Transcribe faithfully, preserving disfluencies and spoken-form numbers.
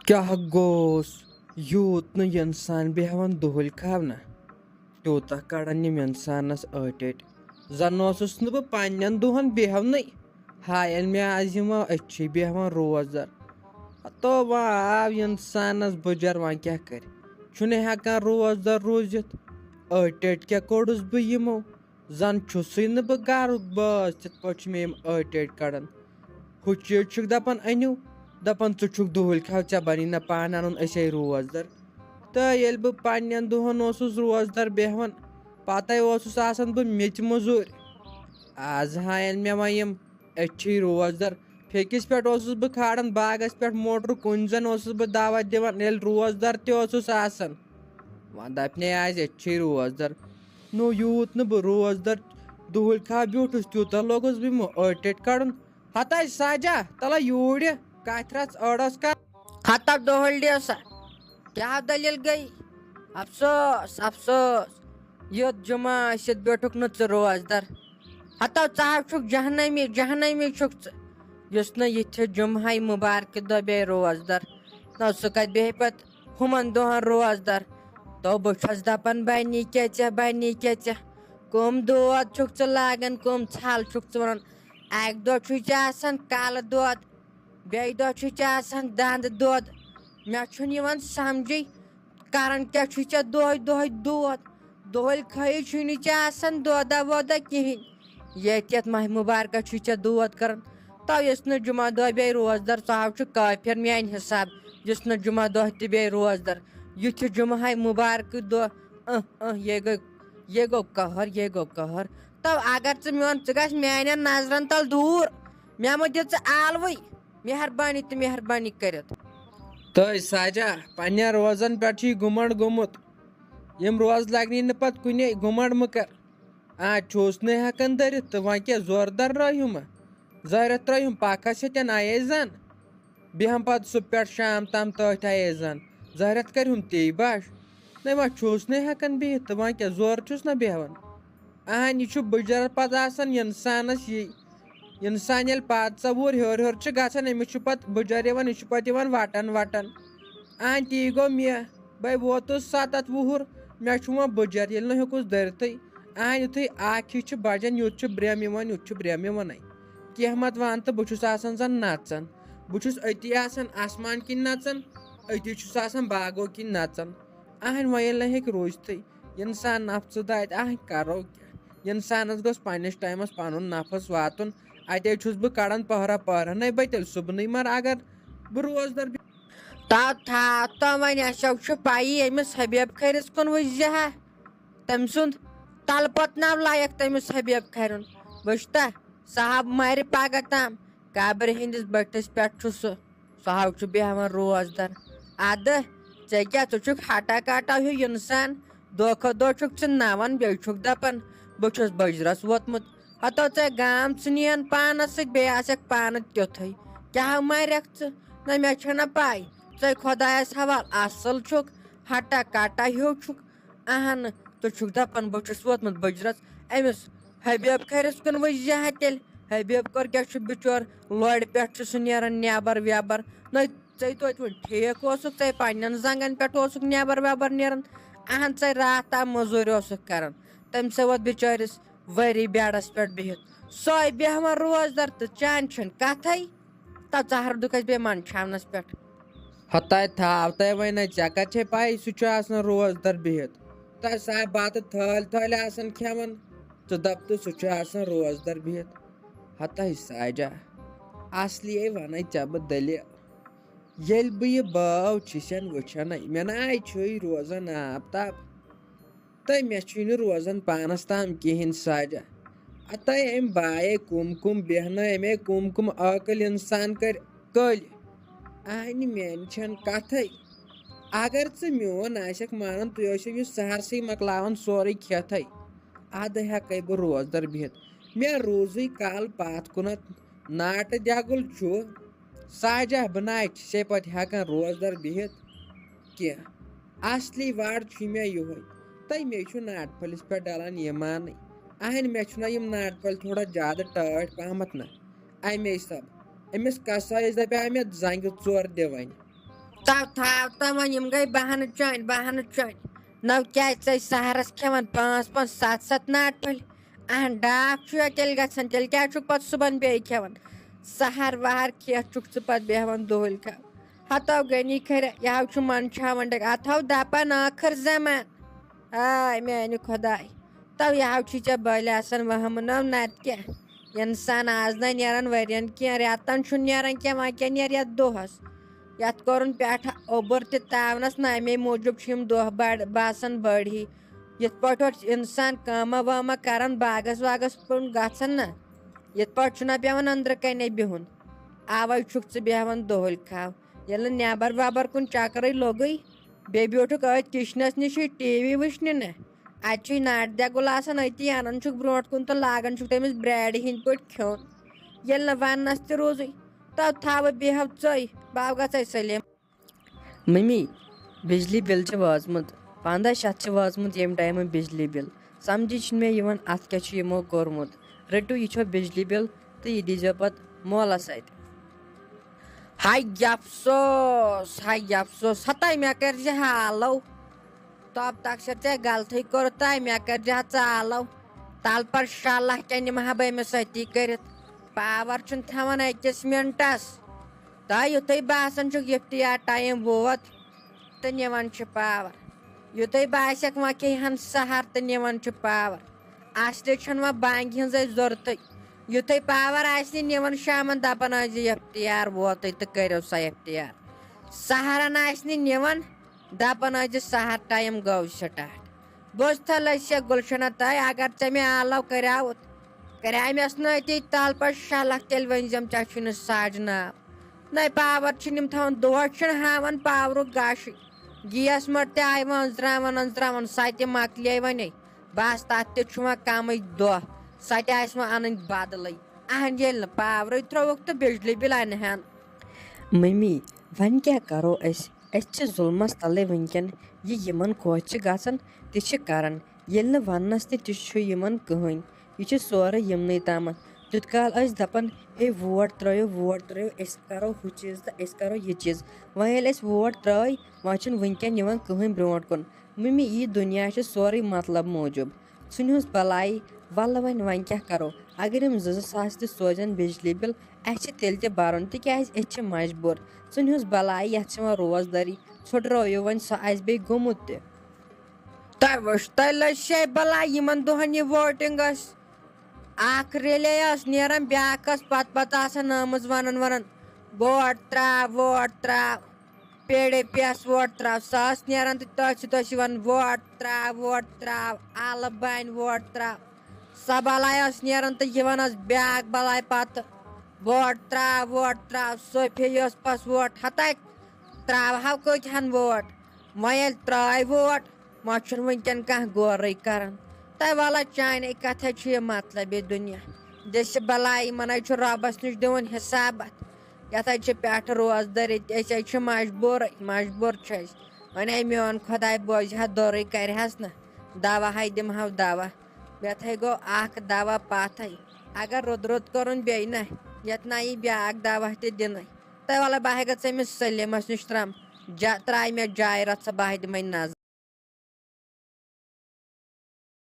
کیٛاہ گوٚوس؟ یوٗت نہٕ اِنسان بیٚہوان دُہٕلۍ کھاونہ، تیوٗتاہ کَڑان یِم اِنسانَس أٹۍ أٹۍ۔ زَن اوسُس نہٕ بہٕ پنٛنٮ۪ن دۄہَن بیٚہونٕے۔ ہا ییٚلہِ مےٚ آز یِمو أتھی بیٚہوان روزدَر۔ ہَتو وۄنۍ آو اِنسانَس بٕجَر، وۄنۍ کیٛاہ کَرِ؟ چھُنہٕ ہٮ۪کان روزدَر روٗزِتھ۔ أٹۍ أٹۍ کیٛاہ کوٚڑُس بہٕ یِمو؟ زَن چھُسٕے نہٕ بہٕ گَرُک باز، تِتھ پٲٹھۍ چھِ مےٚ یِم أٹۍ أٹۍ کَڑان۔ ہُہ چیٖز چھُکھ دَپان أنِو، دَپان ژٕ چھُکھ دُہٕلۍ کھاو، ژےٚ بَنی نہ پانہٕ اَنُن، أسۍ ہے روزدَر۔ تہٕ ییٚلہِ بہٕ پنٛنٮ۪ن دۄہَن اوسُس روزدَر بیٚہوان، پَتَے اوسُس آسان بہٕ میٚژِ مٔزوٗرۍ۔ آز ہا ییٚلہِ مےٚ وۄنۍ یِم أتھی روزدَر، پھیٚکِس پٮ۪ٹھ اوسُس بہٕ کھالان باغَس پٮ۪ٹھ موٹر، کُنہِ زَن اوسُس بہٕ دعوت دِوان، ییٚلہِ روزدَر تہِ اوسُس آسان۔ وۄنۍ دَپہِ نے آز ییٚتہِ چھے روزدَر۔ نو یوٗت نہٕ بہٕ روزدَر دُہٕلۍ کھا بیوٗٹھُس، تیوٗتاہ لوٚگُس بہٕ یِمو أٹۍ أٹۍ کَڑُن۔ ہَتَے ساجا، تَلہ یوٗرۍ، کَتھِ رَژھ أڑَس کَر۔ ہَتَو دُہٕلۍ دِیو سا۔ کیٛاہ دٔلیٖل گٔے؟ افسوس، افسوس۔ یُتھ جُمعہ ٲسِتھ بیوٗٹھُکھ نہٕ ژٕ روزدَر۔ ہَتَو ژٕ ہا چھُکھ جہنمی، جہنمی چھُکھ ژٕ۔ یُس نہٕ یِتھِ جُمعہ مُبارکہِ دۄہ بیٚہہِ روزدَر، نہ سُہ کَتہِ بیٚہہِ پَتہٕ ہُمَن دۄہَن روزدَر۔ تو بہٕ چھَس دَپان، بَنی کیٛاہ ژےٚ، بَنی کیٛاہ ژےٚ؟ کٕم دود چھُکھ ژٕ لاگان، کٕم ژھَل چھُکھ ژٕ وَنان؟ اَکہِ دۄہ چھُے ژےٚ آسان کَلہٕ دود، بیٚیہِ دۄہ چھُے ژےٚ آسان دَنٛدٕ دود۔ مےٚ چھُنہٕ یِوان سَمجھٕے، کَران کیٛاہ چھُے ژےٚ دۄہَے دۄہَے دود؟ دۄہَے کھٲیِتھ چھُے نہٕ ژےٚ آسان دودا وودا کِہیٖنۍ۔ ییٚتہِ یَتھ ماہِ مُبارکَس چھُے ژےٚ دود کَران۔ تو یُس نہٕ جُمعہ دۄہ بیٚہہِ روزدَر، سُہ ہاو چھُ کٲفِر میٛانہِ حِساب۔ یُس نہٕ جُمعہ دۄہ تہِ بیٚہہِ روزدَر، یُتھ یہِ جُمعہ ہاے مُبارکہٕ دۄہ، اہ، اہ، یے گوٚو، یے گوٚو قہر، یے گوٚو قہر۔ تو اگر ژٕ میون، ژٕ گژھ میٛانٮ۪ن نظرَن تَل دوٗر، مےٚ مہٕ دِ ژٕ آلوٕے، مہربٲنی تہٕ مہربٲنی کٔرِتھ۔ تہٕ ساجا، پنٛنٮ۪ن روزَن پٮ۪ٹھ چھُے گُمنٛڈ گوٚمُت۔ یِم روزٕ لَگنی نہٕ پَتہٕ کُنے، گُمنٛڈ مہٕ کَر۔ آ، چھُس نہٕ ہٮ۪کان دٔرِتھ، تہٕ وۄنۍ کیٛاہ زورٕ دَر رٲیِو مہ؟ زٲرِتھ ترٛٲیِہُم پَکھَس سۭتۍ آیے زَن۔ بیٚہم پَتہٕ صُبح پٮ۪ٹھ شام تام تٔتھۍ آیے زَن۔ زٲرِتھ کَرِہُم تی بَش۔ نَے وۄنۍ چھُس نہٕ ہٮ۪کان بِہِتھ، تہٕ وۄنۍ کیٛاہ زورٕ چھُس نہ بیٚہوان۔ اہن، یہِ چھُ بٕجَر پَتہٕ آسان اِنسانَس یہِ۔ اِنسان ییٚلہِ پانٛژھ ژۄوُہُر ہیوٚر ہیوٚر چھُ گژھان، أمِس چھُ پَتہٕ بٕجَر یِوان، یہِ چھُ پَتہٕ یِوان وَٹان وَٹان۔ اہن، تی گوٚو مےٚ۔ بہٕ ووتُس سَتَتھ وُہُر، مےٚ چھُ وۄنۍ بٕجَر، ییٚلہِ نہٕ ہیوٚکُس دٔرِتھٕے۔ اہن، یُتھُے اَکھ ہِش چھِ بَجان، یُتھ چھُ برٛیم یِوان، یُتھ چھُ برٛیم یِوانَے۔ کینٛہہ مَتہٕ وَن تہٕ بہٕ چھُس آسان زَن نَژان۔ بہٕ چھُس أتی آسان آسمان کِنۍ نَژان، أتی چھُس آسان باغو کِنۍ نَژان۔ اہن، وۄنۍ ییٚلہِ نہٕ ہیٚکہِ روٗزتھٕے، اِنسان نفژٕ دادِ، آہ، کَرو کیٛاہ؟ اِنسانَس گوٚژھ پنٛنِس ٹایمَس پَنُن نفس واتُن۔ اَتے چھُس بہٕ کَڑان پٔہرا پٔہرا۔ نَے بہٕ تیٚلہِ صُبنٕے مَرٕ اگر بہٕ روزدَر بِہِتھ۔ تَو تھاو تو وۄنۍ، اَسہِ چھُ پَیی أمِس حبیب خٲرِس کُن وٕچھزِ ہا۔ تٔمۍ سُنٛد تَلہٕ پوٚت ناو لایق تٔمِس حبیب خٲرُن۔ وٕچھتا، صاحب مَرِ پَگہہ تام، قبرِ ہِنٛدِس بٔٹھِس پٮ۪ٹھ چھُ سُہ۔ سُہ ہاو چھُ بیٚہوان روزدَر۔ اَدٕ، ژےٚ کیٛاہ، ژٕ چھُکھ ہَٹا کَٹا ہیوٗ اِنسان۔ دۄہ کھۄتہٕ دۄہ چھُکھ ژٕ نَوان، بیٚیہِ چھُکھ دَپان، بہٕ چھُس بٕجرَس ووتمُت۔ ہَتو ژےٚ گام ژٕ نِیَن پانَس سۭتۍ، بیٚیہِ آسَکھ پانہٕ تیُتھُے۔ کیٛاہ ہا مَرٮ۪کھ ژٕ؟ نہ، مےٚ چھَنہ پَے۔ ژَے خۄدایَس حوال، اَصٕل چھُکھ، ہَٹا کَٹا ہیوٗ چھُکھ۔ اہن، ژٕ چھُکھ دَپان بہٕ چھُس ووتمُت بٕجرَس، أمِس حبیب خٲرِس کُن وٕچھ زِ ہا تیٚلہِ۔ حبیب کٔر کیٛاہ چھُ بِچور، لورِ پٮ۪ٹھ چھُ سُہ نیران نٮ۪بر وٮ۪بر۔ نَے ژَے توتہِ وۄنۍ ٹھیٖک اوسُکھ، ژَے پنٛنٮ۪ن زنٛگَن پٮ۪ٹھ اوسُکھ نٮ۪بر وٮ۪بر نیران۔ اہن، ژَے راتھ تام مٔزوٗرۍ اوسُکھ کران۔ تٔمۍ سٕے ووت بِچٲرِس ؤری بیڈَس پٮ۪ٹھ بِہِتھ۔ سۄے بیٚہوان روزدَر تہٕ چانہِ چھَنہٕ کَتھَے۔ تَتھ زَہرٕ دُکَس بیٚیہِ منٛدچھاونَس پٮ۪ٹھ۔ ہَتاے تھاو تَے وۄنۍ، نَے ژےٚ کَتہِ چھے پَے سُہ چھُ آسان روزدَر بِہِتھ؟ تَس آے بَتہٕ تھٲلۍ تھٲلۍ آسان کھٮ۪وان، ژٕ دَپ تہٕ سُہ چھُ آسان روزدَر بِہِتھ۔ ہَتاے ساجا، اَصلی ہے وَنَے ژےٚ بہٕ دٔلیٖل۔ ییٚلہِ بہٕ یہِ باو چھِسَن وٕچھَنَے، مےٚ نَے چھُے روزان آب تاب۔ تہٕ مےٚ چھُے نہٕ روزان پانَس تام کِہیٖنۍ ساجا۔ اَتَے أمۍ بایے کُم کُم بیٚہنٲے، أمے کُم کُم عٲقٕلۍ اِنسان کٔرۍ کٔلۍ۔ اَہنہِ میٛانہِ چھَنہٕ کَتھَے۔ اگر ژٕ میون آسٮ۪کھ مانان، تُہۍ ٲسِو یہِ سہرسٕے مۄکلاوان سورُے کھٮ۪تھَے۔ اَدٕ ہٮ۪کَے بہٕ روزدَر بِہِتھ۔ مےٚ روٗزٕے کالہٕ پَتھ کُنَتھ ناٹہٕ دٮ۪گُل چھُ۔ ساجہ بناے چھِ سے پتہٕ ہٮ۪کان روزدر بِہِتھ کینٛہہ۔ اصلی وار چھُ مےٚ یِہوٚے۔ تہٕ مےٚ چھُ ناٹہٕ پھٔلِس پٮ۪ٹھ ڈلان ایٖمانٕے۔ اہنہِ، مےٚ چھُنہ یِم ناٹہٕ پھٔلۍ تھوڑا زیادٕ ٹٲٹھۍ پہمتھ نہ۔ اَمے سب أمِس کسٲیِس دپیٛاو مےٚ زنٛگہِ ژور دِ وۄنۍ۔ تو تھاو تو وۄنۍ، یِم گٔے بہانہٕ چٲنۍ، بہانہٕ چٲنۍ۔ نو کیٛازِ ژے سحرس کھٮ۪وان پانٛژھ پانٛژھ ستھ ستھ ناٹہِ پھٔلۍ؟ اہن، ڈاکھ چھُ یا تیٚلہِ گژھان، تیٚلہِ کیٛازِ چھُکھ پتہٕ صُبحن بیٚیہِ کھٮ۪وان؟ سحر وحر کھٮ۪تھ چھُکھ ژٕ پتہٕ بیٚہوان دۄہلۍ کھٮ۪و۔ ہتو غنی کھرِ، یہِ ہاو چھُ منٛدچھاوان ڈٔکۍ، اتھ ہاو دپان ٲخٕر زمان۔ آے میانہِ خۄداے، تو یہِ ہاو چھُے ژےٚ بٔلۍ آسان وہمہٕ نو، نتہٕ کیٛاہ؟ انسان آز نہ نیران ؤرین کینٛہہ، رٮ۪تن چھُنہٕ نیران کینٛہہ، وۄنۍ کیٛاہ نیرِ یتھ دۄہس؟ یتھ کوٚرُن پٮ۪ٹھٕ اوٚبُر تہِ تاونس، نہ امے موٗجوٗب چھِ یِم دۄہ بڑ باسان بٔڑۍ ہی۔ یِتھ پٲٹھۍ اوس انسان کٲمہ وٲمہ کران، باغس واغس کُن گژھان نہ، یِتھ پٲٹھۍ چھُنہ پٮ۪وان أنٛدرٕ کنے بِہُن۔ اوے چھُکھ ژٕ بیٚہوان دۄہلۍ کھاو۔ ییٚلہِ نہٕ نٮ۪بر وٮ۪بر کُن چکرٕے لوٚگُے، بیٚیہِ بیوٗٹھُکھ أتھۍ کِچنس نِشٕے ٹی وی وٕچھنہِ نہ۔ اتہِ چھُے ناٹہِ دٮ۪گُل آسان أتی، انان چھُکھ برونٛٹھ کُن تہٕ لاگان چھُکھ تٔمِس برٛیڈِ ہِنٛدۍ پٲٹھۍ کھیوٚن۔ ییٚلہِ نہٕ وننس تہِ روٗزٕے، تو تھاوٕ بیٚہو ژٕے، بہٕ گژھے سلیم۔ ممی، بجلی بل چھِ وٲژمٕژ، پنٛداہ شیٚتھ چھِ وٲژمٕژ ییٚمہِ ٹایمہٕ بجلی بل۔ سمجھی چھُنہٕ مےٚ یِوان، اتھ کیٛاہ چھُ یِمو کوٚرمُت۔ رٔٹِو، یہِ چھو بجلی بل تہٕ یہِ دیٖزیو پتہٕ مولس اتھِ۔ ہاے افسوس، ہاے افسوس، ہتاے مےٚ کٔرۍ زِ حالو۔ تب تک چھےٚ ژےٚ غلطٕے کوٚرُتھ، تاے مےٚ کٔرۍ زِ ہا ژالو۔ تلہٕ پتہٕ شاہ لچھ کیٛاہ نِمہٕ ہا بہٕ أمِس سۭتی کٔرِتھ؟ پاور چھُنہٕ تھاوان أکِس منٹس۔ تۄہہِ یُتھُے باسان چھُ اِفتار ٹایم ووت تہٕ نِوان چھِ پاور، یُتھُے باسٮ۪کھ وۄنۍ کھیٚیہِ ہن سحر تہٕ نِوان چھِ پاور۔ اصلی چھُنہٕ وۄنۍ بانگہِ ہٕنٛزٕے ضروٗرتٕے۔ یُتھُے پاور آسہِ نہٕ نِوان شامن، دپان ٲسۍ زِ اِفتار ووتُے تہٕ کٔرِو سا اِفتار۔ سحرن آسہِ نہٕ نِوان، دپان ٲسۍ زِ سحر ٹایم گوٚو سٹارٹ۔ بوز تھا لٔسۍ گُلشنہ تاے، اگر ژےٚ مےٚ آلو کریاوُت، کریاے مےٚ ٲس نہٕ أتی تل پتہٕ شلکھ، تیٚلہِ ؤنۍ زٮ۪م ژےٚ چھُے نہٕ ساڑِ نو۔ نَے پاور چھِنہٕ یِم تھاوان، دۄہس چھِنہٕ ہاوان پاورُک گاشٕے۔ گیس مٔٹ تہِ آیہِ وۄنۍ أنٛزراوان أنٛزراوان، سۄ تہِ مۄکلے وۄنۍ۔ بس تتھ تہِ چھُ وۄنۍ کمٕے دۄہ، سۄ تہِ آسہِ وۄنۍ انٕنۍ بدلٕے۔ اہن، ییٚلہِ نہٕ پاورٕے تھووُکھ تہٕ بجلی بِل انہِ ہن۔ ممی، وۄنۍ کیٛاہ کرو أسۍ؟ أسۍ چھِ ظُلمس تلے وٕنکیٚن۔ یہِ یِمن خۄش چھِ گژھان، تہِ چھِ کران۔ ییٚلہِ نہٕ وننس تہِ تہِ چھُ یِمن کٕہٕنۍ۔ یہِ چھُ سورُے یِمنٕے تامتھ۔ تیوٗت کال ٲسۍ دپان، ہے ووٹ ترٲیِو، ووٹ ترٲیِو، أسۍ کرو ہُہ چیٖز تہٕ أسۍ کرو یہِ چیٖز۔ وۄنۍ ییٚلہِ أسۍ ووٹ ترٲے، وۄنۍ چھُنہٕ وٕنکیٚن یِوان کٕہٕنۍ برونٛٹھ کُن۔ ممی، یی دُنیا چھُ سورُے مطلب موٗجوٗب۔ ژھٕنِہُس بلاے، ولہٕ وۄنۍ، وۄنۍ کیٛاہ کرو؟ اگر یِم زٕ زٕ ساس تہِ سوزن بجلی بِل، اَسہِ چھِ تیٚلہِ تہِ بَرُن، تِکیٛازِ أسۍ چھِ مجبوٗر۔ ژھٕنِہُس بلاے، یَتھ چھِ وۄنۍ روزدٲری، ژھۄٹرٲیِو وۄنۍ سۄ اَسہِ بیٚیہِ گوٚمُت تہِ۔ تۄہہِ وٕچھ، تۄہہِ لٔج شے بلاے یِمن دۄہن یہِ ووٹنگ ٲس۔ اکھ ریلے ٲس نیران، بیٛاکھ ٲس پتہٕ پتہٕ آسان آمٕژ ونان ونان، "ووٹ ترٛاو، ووٹ ترٛاو۔" پیڑے پیس ووٹ ترٛاو، سۄ ٲس نیران تہٕ تٔتھۍ سۭتۍ ٲس یِوان، "ووٹ ترٛاو، ووٹ ترٛاو، آلہٕ بانہِ ووٹ ترٛاو۔" سۄ بلاے ٲس نیران تہٕ یِوان ٲس بیٛاکھ بلاے پتہٕ، "ووٹ ترٛاو، ووٹ ترٛاو۔" صوفی یہِ ٲس پس ووٹ ہتاے ترٛاوہو کۭتۍ ہن ووٹ۔ وۄنۍ ییٚلہِ ترٛٲے ووٹ، وۄنۍ چھُنہٕ وٕنکیٚن کانٛہہ غورٕے کران۔ تہٕ وَلہٕ چانے کَتھے چھُ یہِ مطلب یہِ دُنیا۔ دِسہِ بَلاے، یِمَن حظ چھُ رۄبَس نِش دِوان حِساب اَتھ۔ یَتھ حظ چھِ پٮ۪ٹھٕ روزدٲری تہِ، أسۍ حظ چھِ مجبوٗرٕے، مجبوٗر چھِ أسۍ۔ وۄنۍ ہے میون خۄداے بوزِ ہا دوٚرُے، کَرِ ہَس نہ دَوا ہے دِمہٕ ہاو دَوا۔ یَتھ ہے گوٚو اَکھ دَوا پَتھَے۔ اگر رُت رُت کوٚرُن بیٚیہِ نہ، یَتھ نہ یی بیٛاکھ دَوا تہِ دِنَے۔ تہٕ وَلہٕ بہٕ ہے گٔژھ أمِس سلیٖمَس نِش ترٛم-، جا-، ترٛاے مےٚ جاے رَژھا، بہٕ ہے دِمَے نظر۔